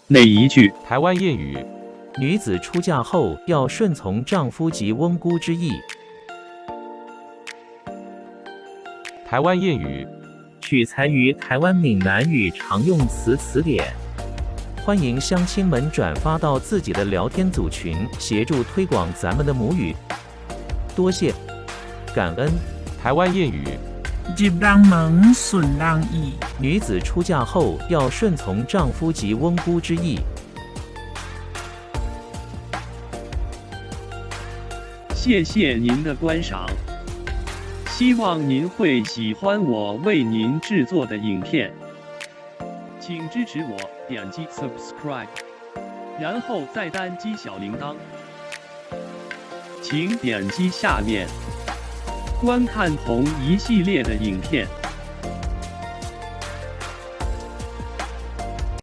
哪一句？台灣諺語。女子出嫁後要順從丈夫及翁姑之意。台灣諺語。取材於台灣閩南語常用詞詞典。歡迎鄉親們轉發到自己的聊天組群，協助推廣咱們的母語。多謝，感恩。台灣諺語。入人門順人意。女子出嫁後要順從丈夫及翁姑之意。謝謝您的觀賞，希望您會喜歡我為您製作的影片，請支持我點擊 subscribe，然後再單擊小鈴鐺。請點擊下面觀看同一系列的影片。